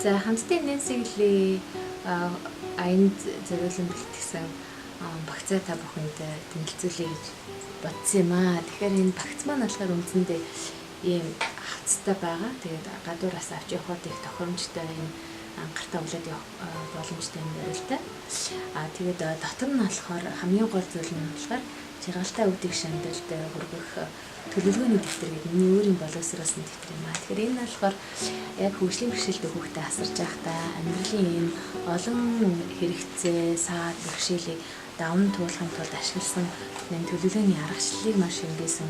За, хамтдаа Нэнсиглээ аянд зориулан бэлтгэсэн багцаа та бүхэнд танилцуулъя гэж бодсон юм аа. Тэгэхээр энэ багц маань болохоор үндсэндээ ийм хавцтай байгаа. Тэгээд гадуураас авч явахад их тохиромжтой, ийм гартаа өглөөд явах боломжтой юм барилтай. Аа, тэгээд дотор нь болохоор хамгийн гол зүйл нь болохоор жаргалтай үүдийг шандалд хүргэх төлөвлөгөөний дэвтэр гэдэг миний өөрийн боловсруулсан дэвтэр юм аа. Тэгэхээр энэ нь болохоор яг хөгжлийн бэрхшээлтэй хүүхдээ асарж байхдаа амьдралын энэ олон хэрэгцээ, саад бэрхшээлийг даван туулахын тулд ашигласан энэ төлөвлөгөөний аргачлалыг маш шингээсэн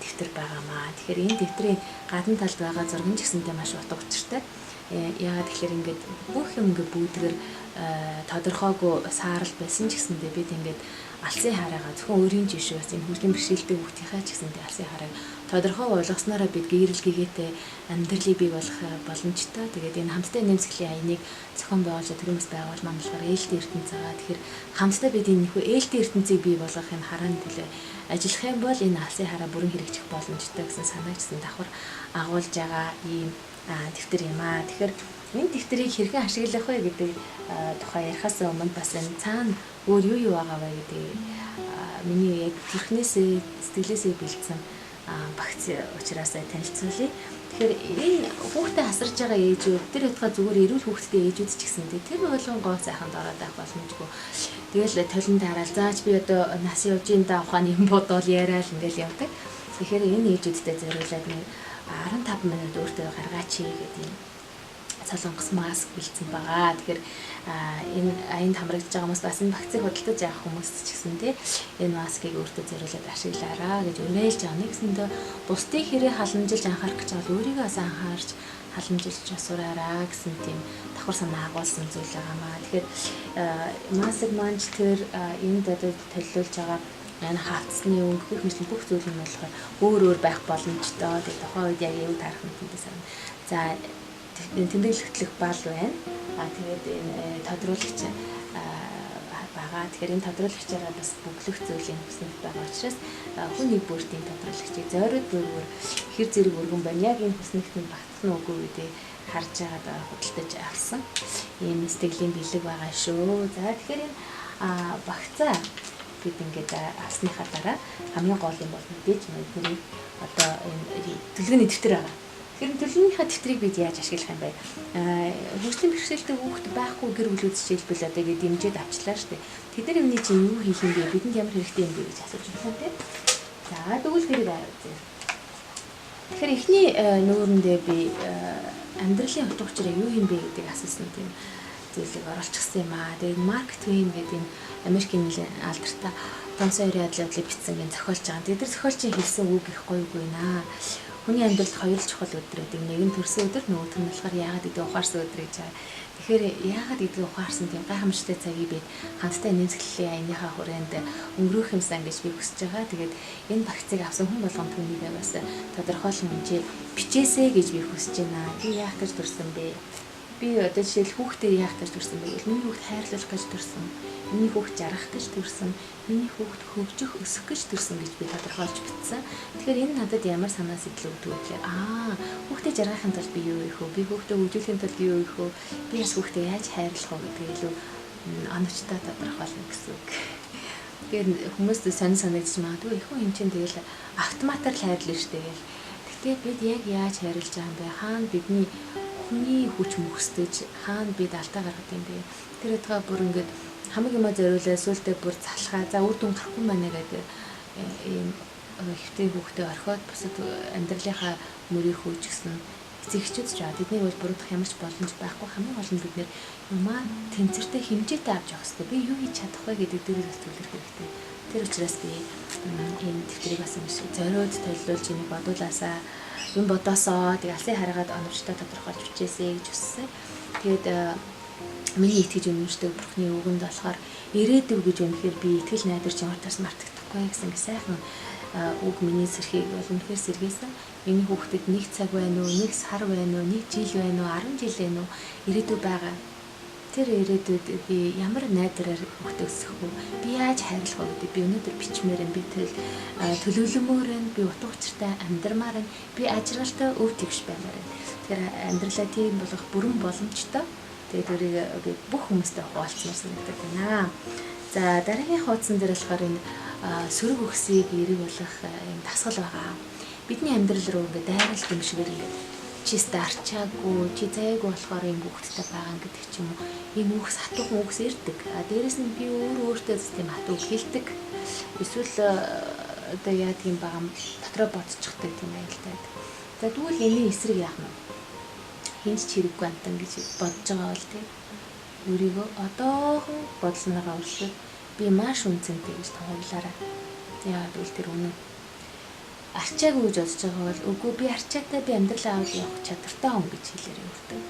дэвтэр байгаамаа. Тэгэхээр энэ дэвтрийн гадна талд байгаа зураг нь ч гэсэнтэй маш утга учиртай. Яагаад тэгэхээр ингээд бүх юм ингээд бүүдгэр тодорхойгүй саарал байсан ч гэсэндээ бид ингээд алсын хараагаа зөвхөн өөрийн жишээ бас энэ хөгжлийн бэрхшээлтэй хүүхдийнхээ ч гэсэндээ алсын харааг тодорхой болгосноороо бид гэрэл гэгээтэй амьдралыг бий болгох боломжтой. Тэгээд энэ хамтдаа нэмсгэлийн аяныг зохион байгуулж төрийн бас байгуул маань болохоор ээлтэй ертөнц байгаа. Тэгэхээр хамтдаа бид энэ нөхөө ээлтэй ертөнцийг бий болгох энэ харааны төлөө ажиллах юм бол энэ алсын хараа бүрэн хэрэгжих боломжтой гэсэн санааг ч гэсэн давхар агуулж байгаа ийм дэвтэр юм аа. Тэгэхээр энэ дэвтрийг хэрхэн ашиглах вэ гэдэг тухай ярихаас өмнө бас энэ цаана өөр юу юу байгаа вэ гэдэг миний яг төрхнөөсөө сэтгэлээсээ бэлдсэн багц учраас танилцуулъя. Тэгэхээр энэ хүүхдээ хасарж байгаа ээжүүд тэр байтугай зүгээр эрүүл хүүхдтэй ээжүүд ч гэсэн тэр болгон гоо сайханд ороод байх боломжгүй. Тэгэл толон дараал зааж би одоо нас явж ин да ухааны юм бодоол яриад ингээл явдаг. Тэгэхээр энэ ээжүүдтэй зориулаад нэг 15 минут өөртөө гаргаач гэдэг юм солонгос маск бэлдсэн байгаа. Тэгэхээр энэ аянд хамрагдж байгаа хүмүүс, бас энэ багцыг худалдаж авах хүмүүс ч гэсэн тий энэ маскыг өөртөө зориулаад ашиглаараа гэж уриалж байгаа. Нэгсэндээ бусдыг хэрэг халамжилж анхаарах гэж бол өөрийгөө бас анхаарч халамжилж сураараа гэсэн тийм давхар санаа агуулсан зүйл байгаамаа. Тэгэхээр маск маань ч тэр энд одоо төлөөлж байгаа энэ хавцсны өнгө гэх мэт бүх зүйл нь болохоор өөр өөр байх боломжтой. Тэгээ тухайн үед яг юу таарах нь тэндээс харна. За, тэмдэглэгдлэх бал байна. А тэгээд энэ тодруулагч байгаа. Тэгэхээр энэ тодруулагчаараа бас бөглөх зүйл энэ хүснэгт байгаа учраас хүн нэг бүртийн тодруулагчийг зориуд бүр хэр зэрэг өргөн байна. Яг энэ хүснэгт нь багтах нь үгүй гэдэг харж байгаад худалдаж авсан. Ийм сэтгэлийн бэлэг байгаа шүү. За, тэгэхээр энэ багцаа бид ингээд авсныхаа дараа хамгийн гол юм бол мэдээж бидний одоо энэ төлөвлөгөөний дэвтэр байгаа. Тэгэхээр төлөвлөгөөнийхөө дэвтрийг бид яаж ашиглах юм бэ? Хөгжлийн бэрхшээлтэй хүүхэд байхгүй гэр бүлүүд жишээлбэл одоо ингэ дэмжиж авчлаа шүү дээ. Тэд нар юмны чинь юу хийх юм бэ? Бидэнд ямар хэрэгтэй юм бэ гэж асууж байна тийм. За, тэгвэл тэрийг үзье. Тэгэхээр эхний нүүрэндээ би амьдралын утга учир юу юм бэ гэдгийг асуусан тийм зүйлийг оруулчихсан юм аа. Тэгээд Марк Твен гэдэг энэ Америкийн нэлээд алдартай Том Сойерын адил явдлыг бичсэн энэ зохиолч байгаа. Тэгээд тэр зохиолчийн хэлсэн үг их гоё үг байна. Хүний амьдралд хоёр л чухал өдөр байдаг. Нэг нь төрсөн өдөр, нөгөөх нь болохоор яагаад гэдгийг ухаарсан өдөр гэж байгаа. Тэгэхээр яагаад гэдгийг ухаарсан тийм гайхамшигтай цагийг бид хамтдаа нэмсэглэлийн аяныхаа хүрээнд өнгөрөөх юмсан гэж би хүсэж байгаа. Тэгээд энэ багцыг авсан хүн болгон түүнийгээ бас тодорхойлон хэмжээ бичээсэй гэж би хүсэж байна. Би яах гэж төрсөн бэ? Би одоо жишээл хүүхдээ яах гэж төрсөн бэ гэвэл миний хүүхд хайрлах гэж төрсөн. Миний хүүхд жаргах гэж төрсөн. Миний хүүхд хөгжих, өсөх гэж төрсөн гэж би тодорхойлж бичсэн. Тэгэхээр энэ надад ямар санаа сэтгэл өгдөг вэ гэхээр хүүхдээ жаргахын тулд би юу хийх вэ? Би хүүхдээ хөгжүүлэхийн тулд юу хийх вэ? Би бас хүүхдээ яаж хайрлах вэ гэдгийг илүү оновчтой тодорхойлно гэсэн үг. Тэгэхээр хүмүүст сонь санагдчих магадгүй, их хүн юм чинь тэгэл автоматар л хайрлаа шүү дээ гэл. Гэтэ бид яг яаж хайрлаж байгаа юм бэ? Хаана бидний хүний хүч мөхсдөж, хаана бид алдаа гаргадаг юм бэ? Тэр байтугай бүр ингээд хамаг юмаа зориулаад сүултээ бүр залхаа за үр дүн гарахгүй байна гэдэг ийм хэвтэй хүүхдээ орхиод бусад амьдралынхаа мөрийг хөөж гисэн эцэг эхчүүд ч байгаа. Тэднийг бол буруутгах ямар ч боломж байхгүй. Хамгийн гол нь бид нэр юмаа тэнцвэртэй, хэмжээтэй авч явах хэрэгтэй. Би юу хийж чадах вэ гэдэг дээр бас төвлөрөх хэрэгтэй. Тэр учраас би энэ дэвтрийг бас юм шиг зориуд толиулж энийг бодуулаасаа юм бодоосоо тэг алсын хараагаад оновчтой тодорхойлж бичээсэй гэж хүссэн. Тэгээд миний итгэж үнэмшдэг Бурхны үгэнд болохоор ирээдүй гэж үнэхээр би итгэл найдварч ямартаас мартагдахгүй гэсэн сайхан үг миний сэрхийг бол үнэхээр сэргээсэн. Миний хүүхдэд нэг цаг байна уу, нэг сар байна уу, нэг жил байна уу, 10 жил байна уу, ирээдүй байгаа. Тэр ирээдүйд би ямар найдвараар хүүхдээ өсгөх вэ? Би яаж хайрлах вэ гэдэг би өнөөдөр бичмээр юм. Би төлөвлөмөр байна. Би утга учиртай амьдрмаар байна. Би ажиргалтай өв тэгш баймаар байна. Тэгэхээр амьдралаа тийм болгох бүрэн боломжтой. Тэгээд өөрийгөө би бүх хүмүүстэй хуваалцмаар санагдаад байна. За дараагийн хуудсан дээр болохоор энэ сөрөг өгсийг эерэг болгох юм дасгал байгаа. Бидний амьдрал руу ингээд дайралт юм шигээр ингээд чи арчаагүй, чи заяагүй болохоор юм хүүхэдтэй байгаа гэдэг ч юм уу. Ийм үгс хатуухан үгс ирдэг. А дээрэс нь би өөрөө өөртөө тийм хатуу хэлдэг. Эсвэл одоо яадаг юм байгаа дотроо бодчихдаг тийм аюултай байдаг. За тэгвэл энэний эсрэг яах нь вэ? Хинч ч хэрэггүй амтан гэж бодож байгаа бол тийм өөрийгөө одоохон бодлоныгоо өөрчлөөд би маш үнцэнтэй гэж тунхаглаарай. Яагаад гэвэл тэр үнэн. Арчаагүй гэж бодож байгаа бол үгүй би арчаатай би амьдралаа аваад явах чадвартай хүн гэж хэлээрэй өөртөө.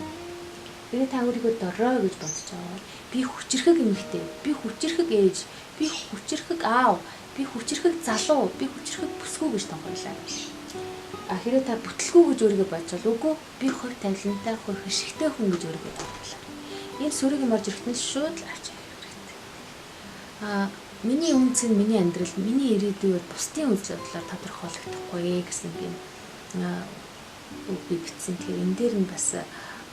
Тэгээ та өөрийгөө дорой гэж бодож байгаа бол би хүчирхэг эмэгтэй, би хүчирхэг ээж, би хүчирхэг аав, би хүчирхэг залуу, би хүчирхэг бүсгүй гэж тунхаглаарай. А хэрэг та бүтлгүй гэж өөрийгөө бодож бол үгүй би хувь тавилантай, хувь хишигтэй хүн гэж өөрийгөө тунхаглаарай. Энэ сөрөг юм орж ирэхэд нь шууд л авч явах хэрэгтэй. А миний үнц нь миний амьдрал, миний ирээдүй бол бусдын үзэл бодлоор тодорхойлогдохгүй гэсэн би үг би бичсэн. Тэгэхээр энэ дээр нь бас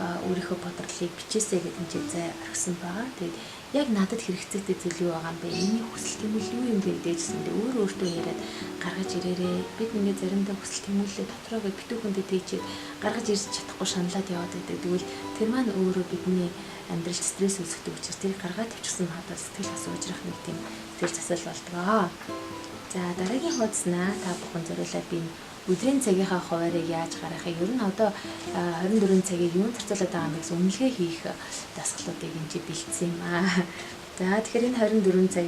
өөрийнхөө бодлыг бичээсэй гэдэг нь зай орхисон байгаа. Тэгээд яг надад хэрэгцээтэй зүйл юу байгаа юм бэ? Миний хүсэл тэмүүлэл юу юм бэ гэдгээжсэндээ өөр өөртөө яриад гаргаж ирээрээ. Бид ингээд заримдаа хүсэл тэмүүллээ дотроо гээд битүүхэндээ тийчээд гаргаж ирж чадахгүй шаналаад яваад байдаг. Тэгвэл тэр маань өөрөө бидний амьдралд стресс үүсгэдэг учраас тэрийг гаргаад тавьчихсан хадаа сэтгэл бас уужрах нэг тийм сэтгэл засал болдгоо. За дараагийн хуудаснаа та бүхэн зориулаад би өдрийн цагийнхаа хуваарийг яаж гаргахыг ер нь одоо 24 цагийг юунд зарцуулаад байгаа юм бэ гэсэн үнэлгээ хийх дасгалуудыг энэ чи бэлдсэн юм аа. За тэгэхээр энэ 24 цаг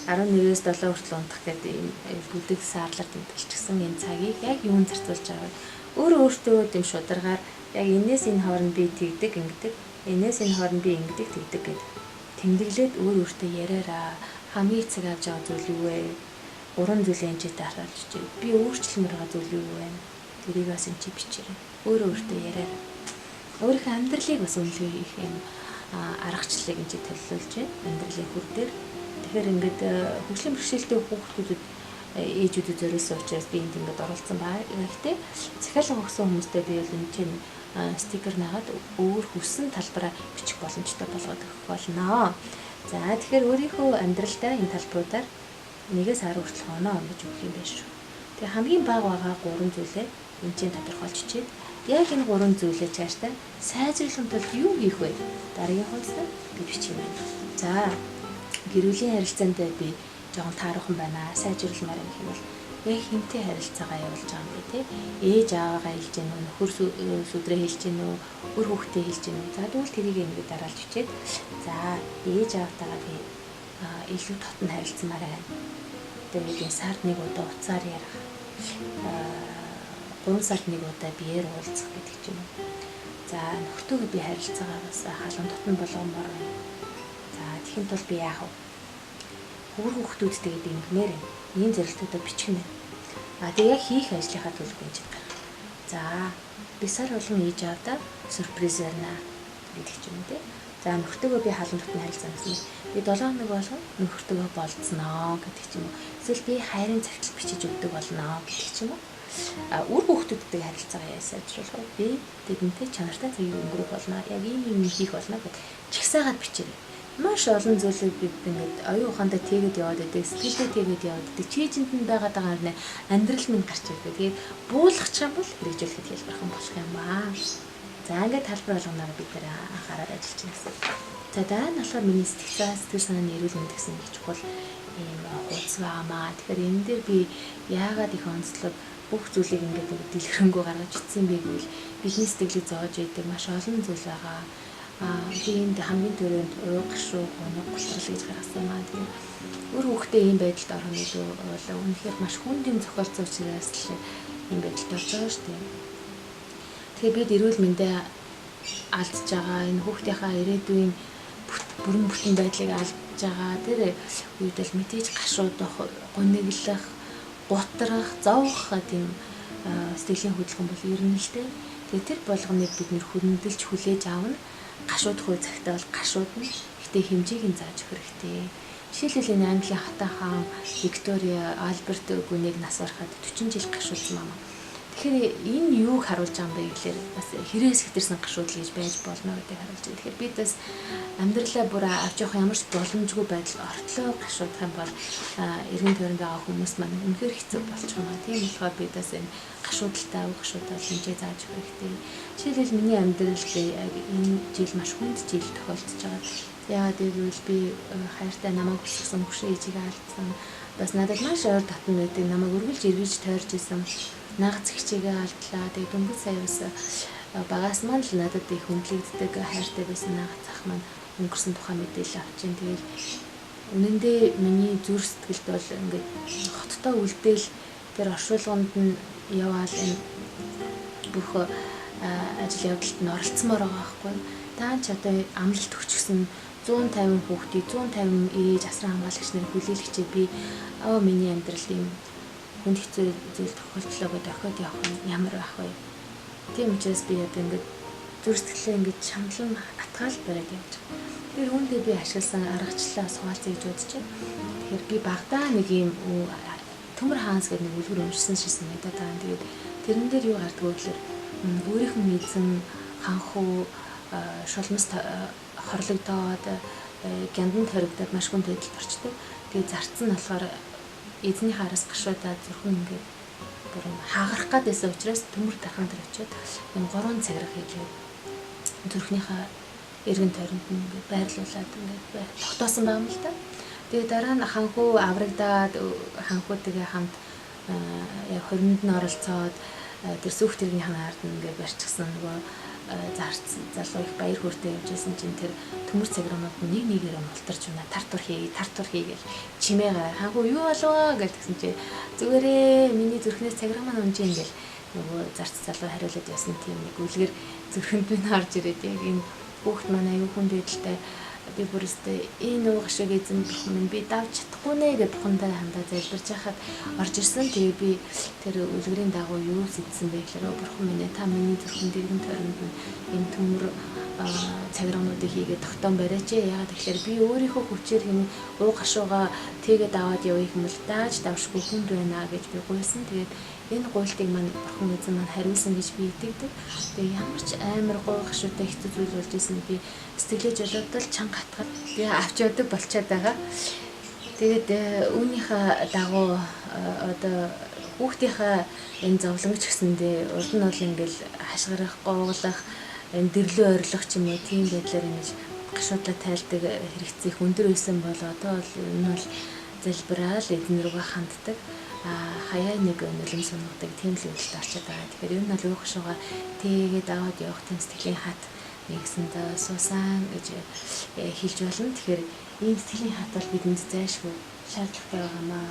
11-ээс 7 хүртэл унтах гэдэг ийм бүдэг саарлаар тэмдэглэчихсэн энэ цагийг яг юунд зарцуулж байгааг өөрөө өөртөө тийм шударгаар яг энээс энэ хооронд би тэгдэг ингэдэг, энээс энэ хооронд би ингэдэг тэгдэг гэд тэмдэглээд өөр өөртөө яриараа. Хамгийн эцэг авч байгаа зүйл юу вэ? Гурван зүйлээ энэ ч дараалж чив. Би өөрчлөмөр байгаа зүйл юу вэ? Тэрийг бас энэ чи бичээрэй. Өөрөө өөртөө яриараа. Өөрийнхөө амьдралыг бас үнэлгээ хийх юм аргачлалыг энэ чи төлөвлөж байна. Амьдралын хүр дээр. Тэгэхээр ингээд хөгжлийн бэрхшээлтэй хүүхдүүдэд ээжүүдэд зориулсан учраас би энд ингээд оролцсон байна. Гэхдээ захиалга өгсөн хүмүүстэй би бол энэ чинь стикер нагаад өөр хүссэн талбараа бичих боломжтой болгоод өгөх болно. За тэгэхээр өөрийнхөө амьдралдаа энэ талбаруудаар 1-ээс 10 хүртэл оноо онгож өгөх юм байна шүү. Тэгээ хамгийн бага байгаа 3 зүйлээ энэ чинь тодорхойлж чийд. Яг энэ 3 зүйлээ цаашдаа сайжруулахын тулд юу хийх вэ? Дараагийн хуудасаар би бичих юм байна. За гэр бүлийн харилцаанд би жоохон тааруухан байна. Сайжруулмаар юм бол яг хинтээ харилцаагаа явуулж байгаа юм бэ те? Ээж аавыгаа хэлж гэнэ үү? Нөхөр сүдрээ хэлж гэнэ үү? Үр хүүхдээ хэлж гэнэ үү? За тэгвэл тэрийг ингээд дараалж бичээд за ээж аавтайгаа би илүү дотн харилцмаар байна. Тэгээд сард нэг удаа уцаар ярих. 3 сард нэг удаа биеэр уулзах гэдэг ч юм уу. За нөхөртөөгөө би харилцаагаа бас халуун дотн болгомоор байна. За тэгэхин тул би яах вэ? Хөвөр хүүхдүүдтэйгээ би ингэмээр байна. Ийм зорилтуудаа бичих нэ. А тэг яг хийх ажлынхаа төлөв гэж гарах. За би сар болгон ээж аавдаа сюрприз барина гэдэг ч юм те. За нөхөртөөгөө би халуун дотн харилцаа гэсэн. Би 7 хоног болгон нөхөртөөгөө болцсноо гэдэг ч юм уу. Эсвэл би хайрын захидал бичиж өгдөг болно гэдэг ч юм уу. А үр хүүхдүүдтэй харилцаагаа яаж сайжруулах вэ? Би тэдэнтэй чанартай цагийг өнгөрөх болно. Яг ийм юм хийх болно гэд чагсаагаад бичээрэй. Маш олон зүйлийг бид ингээд оюун ухаандаа тэгээд яваад байдаг, сэтгэлдээ тэгээд яваад байдаг. Чийжинд нь байгаад байгаа юм амьдрал минь гарч ирдэг. Тэгээд буулгачих юм бол хэрэгжүүлэхэд хэлбэрхэн болох юм аа. За ингээд талбар болгоноор бид нэр анхаарал ажиллаж байна гэсэн. За дараа нь болохоор миний сэтгэл зай, сэтгэл санааны эрүүл мэнд гэсэн их чухал ийм хуудас байгаамаа. Тэгэхээр энэ дээр би яагаад их онцлог бүх зүйлийг ингээд нэг дэлгэрэнгүй гаргаж ицсэн бэ гэвэл бидний сэтгэлийг зоож идэг маш олон зүйл байгаа. Би энд хамгийн түрүүнд ууг гашуу, гуниг, гултрал гэж гаргасан юм аа. Тэгэхээр өөр хүүхдээ ийм байдалд орох нь илүү бол үнэхээр маш хүнд юм зохиолцсон учраас л ийм байдалд орж байгаа шүү дээ. Тэгэхээр бид эрүүл мэндээ алдж байгаа, энэ хүүхдийнхаа ирээдүйн бүрэн бүтэн байдлыг алдж байгаа. Тэр үед л мэдээж гашуудах, гуниглах, гутрах, зовох тийм сэтгэлийн хөдөлгөөн бол ирнэ л дээ. Тэгээ тэр болгоныг бид нэр хөрөндөлж хүлээж авна. гашуудах үе цагтаа бол гашуудна. Гэтэ хэмжээг нь зааж өгөх хэрэгтэй. Жишээлбэл энэ Английн хатан хаан Виктория Альберт гүнийг нас барахад 40 жил гашуудсан маа. Тэгэхээр энэ юуг харуулж байгаа юм бэ гэхээр бас хэрээс хэтэрсэн гашуудл гэж байж болно гэдгийг харуулж байна. Тэгэхээр бид бас амьдралаа бүр авч явах ямар ч боломжгүй байдал ортлоо гашуудах юм бол эргэн тойронд байгаа хүмүүс маань үнэхээр хэцүү болчих юм аа. Тийм болохоор бид бас энэ гашуудaltaй, уг гашуудал хэмжээ зааж өгөх хэрэгтэй. Жишээлбэл миний амьдралд яг энэ жил маш хүнд жил тохиолдож байгаа. Яагаад гэвэл би хайртай намайг өсгсөн хөгшин ээжигээ алдсан. Бас надад маш ойр татан байдаг. Намайг өргөлж эргэж тойрж исэн. Нагац хичээгээ алдлаа. Тэгээд дөнгөж сая бас багаас маань л надад их хүндлэгддэг хайртай байсан нагац ах маань өнгөрсөн тухай мэдээлэл авчин. Тэгээд үнэндээ миний зүрх сэтгэлд бол ингээд хоттой үлдээл тэр оршуулганд нь яваал энэ бүх ажил явдалд нь оролцсомоор байгаа байхгүй. Таа ч одоо амлалт өгчихсөн 150 хүүхдийг 150 ээж асран хамгаалагч нарыг хүлээлгчээ би аа миний амьдрал ийм хүнд хэцүү зүйл тохиолдлоо гэдээ охид явах нь ямар байх вэ? Тийм учраас би одоо ингээд зүрх сэтгэлээ ингээд шамлан атгаал бариад явж байгаа. Тэгэхээр үүндээ би ашигласан аргачлалаа суулцъя гэж бодож байна. Тэгэхээр би багадаа нэг ийм Төмөр хаанс гэдэг нэг үлгэр уншсан шиг санагдаад байгаа. Тэгээд тэрэн дээр юу гардаг вэ гэхээр өөрийнх нь эзэн ханхуу шулмас хорлогдоод гяндан хоригдоод маш хүнд байдалд орчдөг. Тэгээд зарцсан нь болохоор эзний хараас гашуудаад зүрхэн ингээд бүр хаагарах гад байсан учраас төмөр дархан дээр очиод энэ 3 цаграх хийгээд зүрхнийхээ эргэн тойронд нь ингээд байрлуулад ингээд тогтоосон байгаа юм л та. Тэгээд дараа нь ханхуу аврагдаад ханхуутэйгээ хамт яг хоримд нь оролцоод тэр сүх тэргийн ханаард нь ингээд барьчихсан нөгөө зарц залуу их баяр хөөртэй явж байсан чинь тэр төмөр цаграмууд нэг нэгээрээ мултарч унаа тар тур хий тар тур хий гэл чимээ гараа ханхуу юу болов гэж тэгсэн чи зүгээрээ миний зүрхнээс цаграм маань унж ийн гэл нөгөө зарц залуу хариулаад явсан тийм нэг үлгэр зүрхэнд минь орж ирээд яг энэ хүүхд маань аюу хүн байдалтай би бүр өстэй энэ ууг шиг эзэн бурхан минь би давж чадахгүй нэ гэж бурхандаа хандаа залбирч байхад орж ирсэн. Тэгээ би тэр үлгэрийн дагуу юу сэтсэн бэ гэхээр бурхан минь та миний зүрхэнд эргэн тойронд нь энэ төмөр цаграмнуудыг хийгээд тогтоон бариач. Яагаад гэхээр би өөрийнхөө хүчээр хин ууг гашууга тэгээд аваад явах юм бол дааж давшгүй хүнд байна гэж би гуйсан. Тэгээд энэ гуйлтыг маань бурхан эзэн маань хариулсан гэж би итгэдэг. Тэгээ ямар ч амар гоо гашуутай хэцүү зүйл болж исэн би сэтгэлээ жолоодол чанга хатгаад тэгээ авч явдаг болчиход байгаа. Тэгээд үүнийхээ дагуу одоо хүүхдийнхээ энэ зовлон ч гэсэндээ урд нь бол ингээл хашгирах, гооглох, энэ дэрлөө ойрлох ч юм уу тийм байдлаар ингэж гашуудлаа тайлдаг хэрэгцээ их өндөр байсан бол одоо бол энэ бол залбираал эзэн рүүгээ ханддаг. Хаяа нэг нулим сунгадаг тийм л үйлдэл орчод байгаа. Тэгэхээр ер нь бол уух шугаа тэгээд аваад явах тийм сэтгэлийн хат нэгсэндээ суусан гэж хэлж болно. Тэгэхээр ийм сэтгэлийн хат бол бидэнд зайлшгүй шаардлагатай байгаамаа.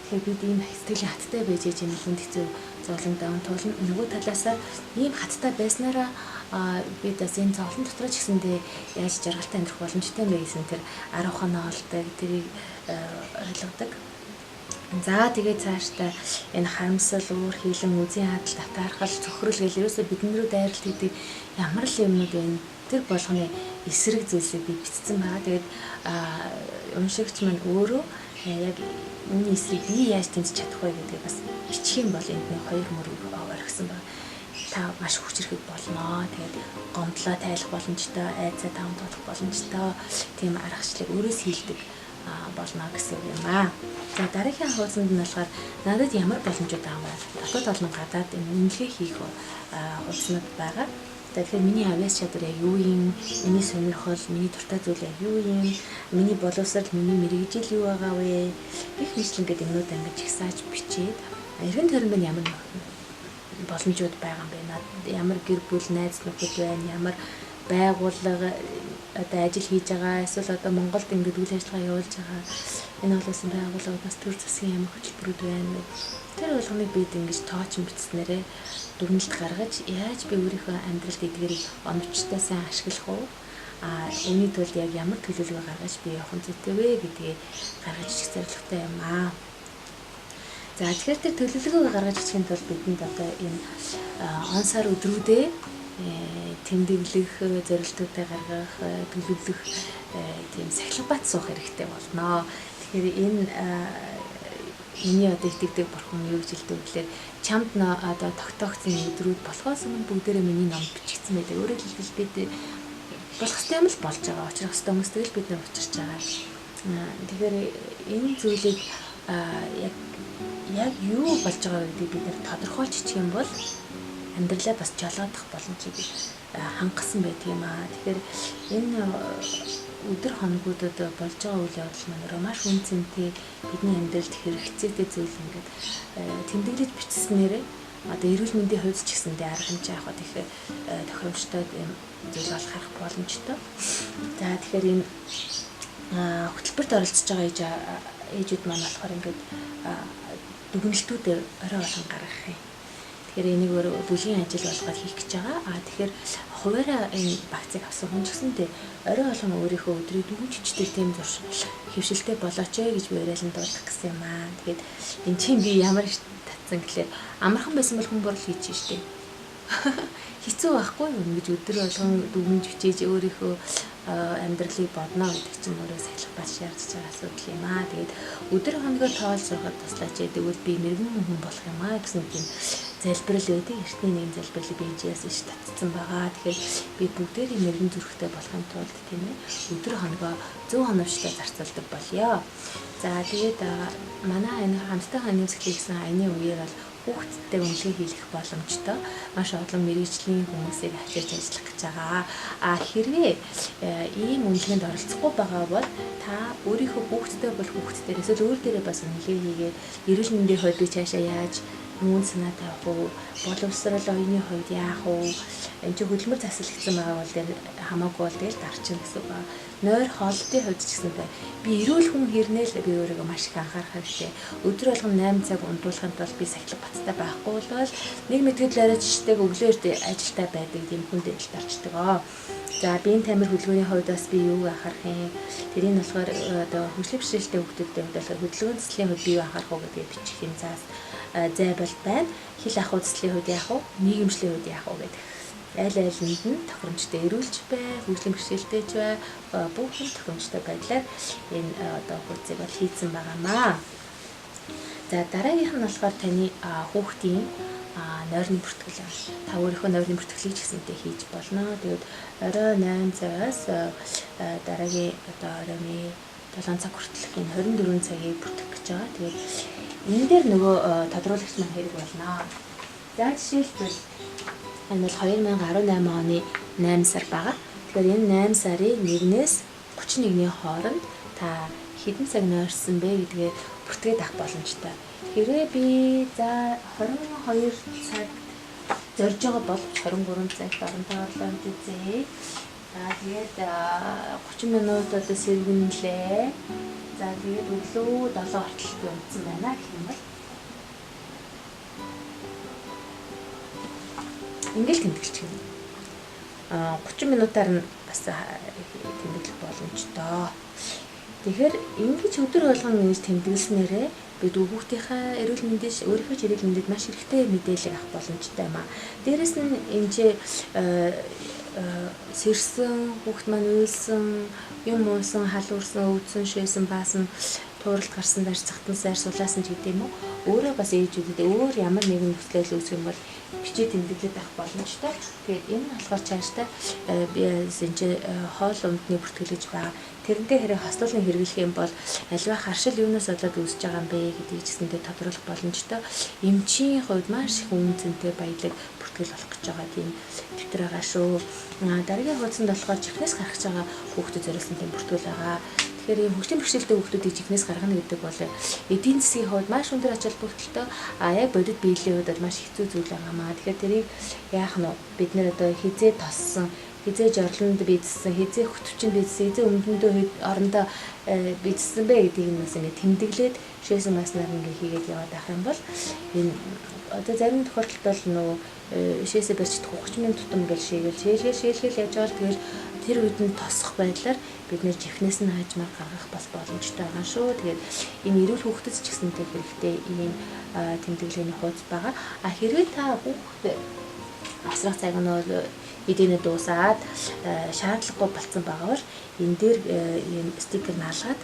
Тэгэхээр бид ийм сэтгэлийн хаттай байж ээж энэ хүнд хэцүү зовлон даван туулна. Нөгөө талаасаа ийм хаттай байснараа бид бас энэ зовлон дотор ч гэсэндээ яаж жаргалтай амьдрах боломжтой юм бэ гэсэн тэр арга ухаанаа олдог, тэрийг ойлгодог. За тэгээд цаашдаа энэ харамсал, уур хилэн, үзийн адал, татаархал, цохрол гэл ерөөсөө бидэн рүү дайралт хийдэг ямар л юмнууд байна. Тэр болгоны эсрэг зүйлсийг би бичсэн байгаа. Тэгээд уншигч маань өөрөө яг үүний эсрэг би яаж тэмцэж чадах вэ гэдгийг бас бичих юм бол энд нэг хоёр мөр орхисон байна. Та маш хүчирхэг болноо. Тэгээд гомдлоо тайлах боломжтой, айцаа таван туулах боломжтой тийм аргачлалыг өөрөөс хийлдэг болно гэсэн үг юм аа. За дараагийн хуудсанд нь болохоор надад ямар боломжууд байгаа юм бэ? Дотоод болон гадаад энэ үнэлгээ хийх хуудаснууд байгаа. За тэгэхээр миний авьяас чадвар яг юу юм? Миний сонирхол, миний дуртай зүйл яг юу юм? Миний боловсрал, миний мэргэжил юу байгаа вэ? Гэх мэтлэн гэдэг юмнууд ингэж ихсааж бичээд эргэн тойронд нь ямар боломжууд байгаа юм бэ? Надад ямар гэр бүл, найз нөхөд байна? Ямар байгууллага одоо ажил хийж байгаа, эсвэл одоо Монголд ингээд үйл ажиллагаа явуулж байгаа энэ олон улсын байгууллагуудаас төр засгийн ямар хөтөлбөрүүд байна вэ? Тэр болгоныг бид ингэж тоочин бичснээрээ дүгнэлт гаргаж яаж би өөрийнхөө амьдралд эдгээрийг оновчтой сайн ашиглах уу? А үүний тулд яг ямар төлөвлөгөө гаргаж би явах нь зүйтэй вэ гэдгийг гаргаж ичих зорилготой юм аа. За тэгэхээр тэр төлөвлөгөөг гаргаж ичихин тулд бидэнд одоо энэ он сар өдрүүдээ тэмдэглэх, зорилтуудаа гаргах, төлөвлөх тийм сахилга бат суух хэрэгтэй болно. Тэгэхээр энэ миний одоо итгэдэг бурхан юу гэж хэлдэг вэ гэхээр чамд одоо тогтоогдсон өдрүүд болохоос өмнө бүгдээрээ миний номд бичигдсэн байдаг. Өөрөөр хэлбэл бид болох ёстой юм л болж байгаа. Учрах ёстой хүмүүстэй л бид нар учирч байгаа. Тэгэхээр энэ зүйлийг яг юу болж байгаа гэдгийг бид нар тодорхойлж чих юм бол амьдралаа бас жолоодох боломжийг хангасан байдаг юм аа. Тэгэхээр энэ өдөр хоногудад болж байгаа үйл явдал маань өөрөө маш үн цэнтэй, бидний амьдралд хэрэгцээтэй зүйл ингээд тэмдэглэж бичснээрээ одоо эрүүл мэндийн хувьд ч гэсэндээ арга хэмжээ авах их тохиромжтой юм зүйл бол харах боломжтой. За тэгэхээр энэ хөтөлбөрт оролцож байгаа ээжүүд маань болохоор ингээд дүгнэлтүүд орой болгон гаргах юм. Тэгэхээр энийг өөр бүлгийн ажил болгоод хийх гэж байгаа. А тэгэхээр хуваараа энэ багцыг авсан хүн ч гэсэнтэй орой болгон өөрийнхөө өдрийг дүгнж хичдэг тийм зуршил хэвшилтэй болооч ээ гэж би уриалан дуулах гэсэн юм аа. Тэгээд энэ чинь би ямар их татсан гэхлээр амархан байсан бол хүн борол хийж штэ. Хэцүү байхгүй юу ингэж өдөр болгон дүгнж хичээж өөрийнхөө амьдралыг бодно гэдэг чинь өөрөө сахилах бат шаардж байгаа асуудал юм аа. Тэгээд өдөр хоногоо тоол суухад туслаач ээ. Тэгвэл би мэрэгэн хүн болох юм аа гэсэн тийм залбирал байдаг. Эртний нэгэн залбирлыг би ээжээс иш татсан байгаа. Тэгэхээр би бүгдээрээ мэрэгэн зүрхтэй болохын тулд тийм ээ өдөр хоногоо зөв хоногчлоо зарцуулдаг болёо. За тэгээд манай энэ хамтдаа ханемсгэлийг гэсэн аяны үеэр бол хүүхдтэй үнэлгээ хийх боломжтой маш олон мэргэжлийн хүмүүсийг авчирч ажиллах гэж байгаа. А хэрвээ ийм үнэлгээнд оролцохгүй байгаа бол та өөрийнхөө хүүхдтэй бол хүүхдтэй эсвэл өөр дээрээ бас үнэлгээ хийгээд эрүүл мэндийн хувьд би цаашаа яаж мөн санаа тавих уу, боловсрол оюуны хувьд яах уу, энэ чинь хөдөлмөр засалгдсан байгаа бол дээр хамаагүй бол тэгэл дарчин гэсэн үг. Нойр хоолтын хувьд ч гэсэнтэй би эрүүл хүн хэрнээ л би өөрийгөө маш их анхаарах хэрэгтэй. Өдөр болгон 8 цаг унтуулахын тулд би сахилга баттай байхгүй бол нэг мэтгэл арай жишдэг өглөө эрт ажилтаа байдаг тийм хүнд эдэлт орчдөг. За биеийн тамир хөдөлгөөний хувьд бас би юуг анхаарах юм? Тэрийг нь болохоор одоо хөгжлийн бэрхшээлтэй хүүхдүүдтэй хувьд болохоор хөдөлгөөн заслын хувьд би юу анхаарах уу гэдгийг бичих юм заас зай бол байна. Хил ахуй заслын хувьд яах вэ? Нийгэмшлийн хувьд яах вэ гэдэг. Аль алинд нь тохиромжтой эрүүлж бай, хөгжлийн бэрхшээлтэй ч бай, бүх юм тохиромжтой байдлаар энэ одоо хуудсыг бол хийцэн байгаамаа. За дараагийнх нь болохоор таны хүүхдийн нойрны бүртгэл байна. Та өөрийнхөө нойрны бүртгэлийг ч гэсэнтэй хийж болно. Тэгээд орой 8 цагаас дараагийн одоо оройн 7 цаг хүртэлх энэ 24 цагийг бүртгэх гэж байгаа. Тэгээд энэ дээр нөгөө тодруулагч маань хэрэг болно. За жишээлбэл энэ бол 2018 оны 8 сар байгаа. Тэгэхээр энэ 8 сарын 1-ээс 31-ний хооронд та хэдэн цаг нойрсон бэ гэдгээ бүртгээд авах боломжтой. Хэрвээ би за 22 цаг зорж байгаа боловч 23 цагт орондоо орлоо үзье. За тэгээд 30 минут одоо сэргэнлээ. За тэгээд өглөө 7 хүртэл би унтсан байна гэх юм бол ингээл тэмдэглэж гэнэ. 30 минутаар нь бас тэмдэглэх боломжтой. Тэгэхээр ингэж өдөр болгон ингэж тэмдэглэснээрээ бид хүүхдийнхээ эрүүл мэндээс өөрийнхөө ч эрүүл мэндэд маш хэрэгтэй мэдээлэл авах боломжтой юм аа. Дээрэс нь энэ ч сэрсэн, хүүхд маань уйлсан, юм уусан, халуурсан, өвдсөн, шээсэн, баасан, тууралд гарсан, дарж захтан сайр сулаасан ч гэдэг юм уу. Өөрөө бас ээжүүдэд өөр ямар нэгэн нөхцөл үүсэх юм бол бичээ тэмдэглээд авах боломжтой. Тэгээд энэ нь болохоор цаашдаа би энэ ч хоол ундны бүртгэл гэж байгаа. Тэрнтэй хэрэг хослуулан хэрэглэх юм бол альва харшил юунаас болоод үүсэж байгаа юм бэ гэдгийг ч гэсэндээ тодруулах боломжтой. Эмчийн хувьд маш их үнэ цэнтэй баялаг бүртгэл болох гэж байгаа тийм дэвтэр байгаа шүү. Дараагийн хуудсанд болохоор чихнээс гарах гэж байгаа хүүхдэд зориулсан тийм бүртгэл байгаа. Тэгэхээр ийм хөгжлийн бэрхшээлтэй хүүхдүүдийг чихнээс гаргана гэдэг бол эдийн засгийн хувьд маш өндөр ач холбогдолтой. А яг бодит биелийн хувьд бол маш хэцүү зүйл байгаамаа. Тэгэхээр тэрийг яах нь вэ? Бид нэр одоо хизээ тоссон, хизээ жорлонд бийдсэн, хизээ хөтөвчөнд бийдсэн, хизээ өмдөндөө орондоо бийдсэн бэ гэдгийг нь бас ингээд тэмдэглээд шээсэн маснаар ингээд хийгээд яваад байх юм бол энэ одоо зарим тохиолдолд бол нөгөө шээсээ барьж чадахгүй 30 минут тутам ингээл шээгэл яаж байгаа л тэгэл тэр үед нь тосох байдлаар бид нэр жихнээс нь хаажмаар гаргах бас боломжтой байгаа шүү. Тэгээд энэ эрүүл хүүхдэд ч гэсэнтэй хэрэгтэй ийм тэмдэглэгээний хуудас байгаа. А хэрвээ та хүүхд асрах цаг нь бол Хэдийнэ дуусаад шаардлагагүй болцсон байгаа бол энэ дээр ийм стикер наалгаад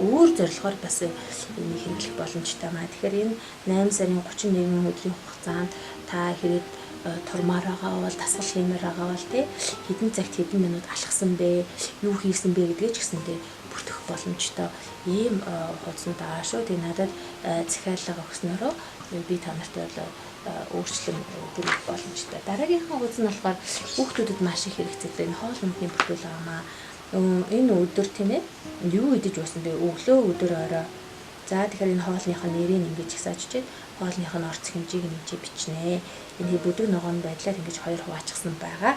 өөр зорилгоор бас энийг хэрэглэх боломжтой маа. Тэгэхээр энэ 8 сарын 31 өдрийн хугацаанд та хэрэг турмаар байгаа бол, дасгал хиймээр байгаа бол тий хэдэн цагт хэдэн минут алхсан бэ, юу хийсэн бэ гэдгээ ч гэсэндээ бүртгэх боломжтой ийм хуудаснууд байгаа шүү. Тэгээ надад захиалга өгснөөрөө би та нарт бол өөрчлөн хүргэх боломжтой. Дараагийнхаа хуудас нь болохоор хүүхдүүдэд маш их хэрэгцээтэй энэ хоол хүндний бүртгэл байгаамаа. Энэ өдөр тийм ээ юу идэж уусан бэ? Өглөө, өдөр, орой. За тэгэхээр энэ хоолныхоо нэрийг ингэж ихсааж чид хоолных нь орц хэмжээг нь ингэж бичнэ. Энэ бүдэг ногоон байдлаар ингэж хоёр хуваачихсан байгаа.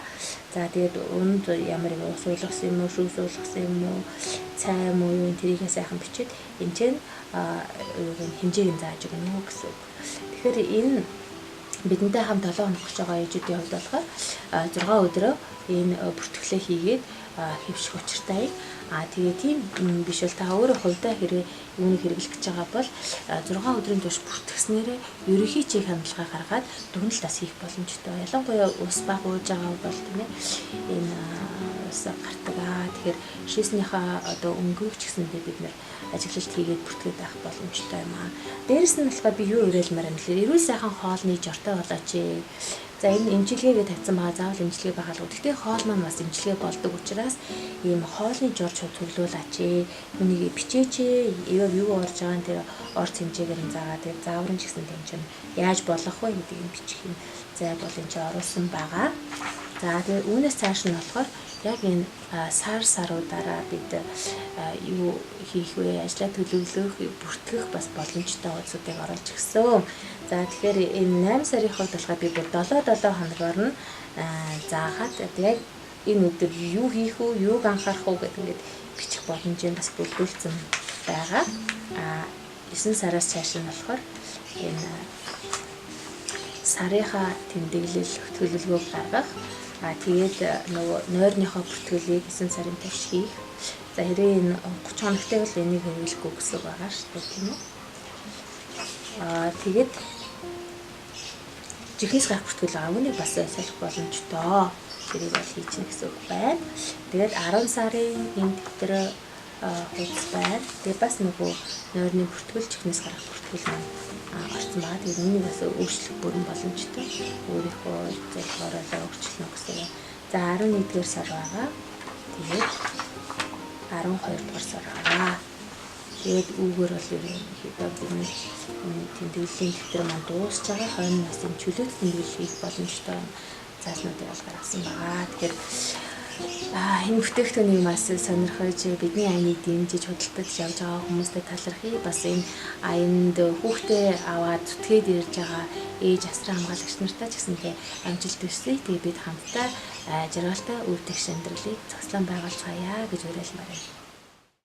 За тэгээд унд ямар нэг ус уулгасан юм уу, шүүс уулгасан юм уу, цай юм уу юу тэрийг сайхан бичээд энэ чинь юуг нь хэмжээг нь зааж өгнө гэсэн үг. Тэгэхээр энэ бидэнтэй хамт 7 хоног гэж байгаа ээжүүдийн хувьд болохоор 6 өдрөө энэ бүртгэлээ хийгээд хэвших учиртай. А тэгээ тийм биш бол та өөрөө хувьдаа хэрэг юуны хэрэглэх гэж байгаа бол 6 өдрийн турш бүртгэснээрээ ерөнхий чиг хандлагаа гаргаад дүгнэлт бас хийх боломжтой. Ялангуяа ус баг ууж байгаа бол тийм ээ энэ ус гардаг. Аа тэгэхээр шээснийхаа одоо өнгөг ч гэсэндээ бид нэр ажиглалт хийгээд бүртгээд байх боломжтой юм аа. Дээрэс нь болохоор би юу уриалмаар юм бэлээ. Эрүүл сайхан хоолны жортой болооч ээ. За энэ эмчилгээгээ тавьсан байгаа, заавал эмчилгээ байгаалгүй. Гэхдээ хоол маань бас эмчилгээ болдог учраас ийм хоолны жор цуглуулаач ээ. Үүнийг бичээч ээ. Юу орж байгаа нь тэр орц хэмжээгээр нь заагаа. Тэр зааврын ч гэсэн тийм чинь яаж болох вэ гэдгийг нь бичих юм зай бол энэ чинь оруулсан байгаа. За тэгээ үүнээс цааш нь болохоор яг энэ сар саруудаараа бид юу хийх вэ? Ажлаа төлөвлөх, бүртгэх бас боломжтой хуудсуудыг оруулж өгсөн. За тэгэхээр энэ 8 сарын хувьд болохоор би бүр 7-7 хоногоор нь заагаад яг энэ өдөр юу хийх үү, юуг анхаарах уу гэдэг ингээд бичих боломжийг бас бүрдүүлсэн байгаа. А 9 сараас цааш нь болохоор энэ сарынхаа тэмдэглэл төлөвлөгөөг гаргах. А тэгээд нөгөө нойрныхоо бүртгэлийг 9 сарын турш хийх. За хэрэг энэ 30 хоногтой бол энийг хэрэглэхгүй гэсэн үг байгаа шүү дээ, тийм үү? Аа тэгээд жихээс гарах бүртгэл байгаа. Үүнийг бас солих боломжтой. Тэрийг бол хийчихнэ гэсэн үг байна. Тэгээд 10 сарын энэ дэвтэр хуудас байна. Тэгээд бас нөгөө нойрны бүртгэл, жихнээс гарах бүртгэл маань орсон байгаа. Тэгээд үүнийг бас өөрчлөх бүрэн боломжтой. Өөрийнхөө зорилгоор л өөрчлөнө гэсэн юм. За 11-р сар байгаа. Тэгээд 12-р сар байгаа. Тэгээд үүгээр бол ерөнхийдөө бидний тэмдэглэлийн дэвтэр маань дуусч байгаа. Хойно нас юм чөлөөт тэмдэглэл хийх боломжтой зааснуудыг бол гаргасан байгаа. Тэгэхээр энэ бүтээгдэхүүнийг бас сонирхож бидний аяныг дэмжиж худалдаж явж байгаа хүмүүстэй талархъя. Бас энэ аянд хүүхдээ аваад зүтгээд ирж байгаа ээж асран хамгаалагч нартай ч гэсэнтэй амжилт хүсье. Тэгээ бид хамтдаа жаргалтай үр тэгш амьдралыг цогцлон байгуулцгаая гэж уриалмаар байна.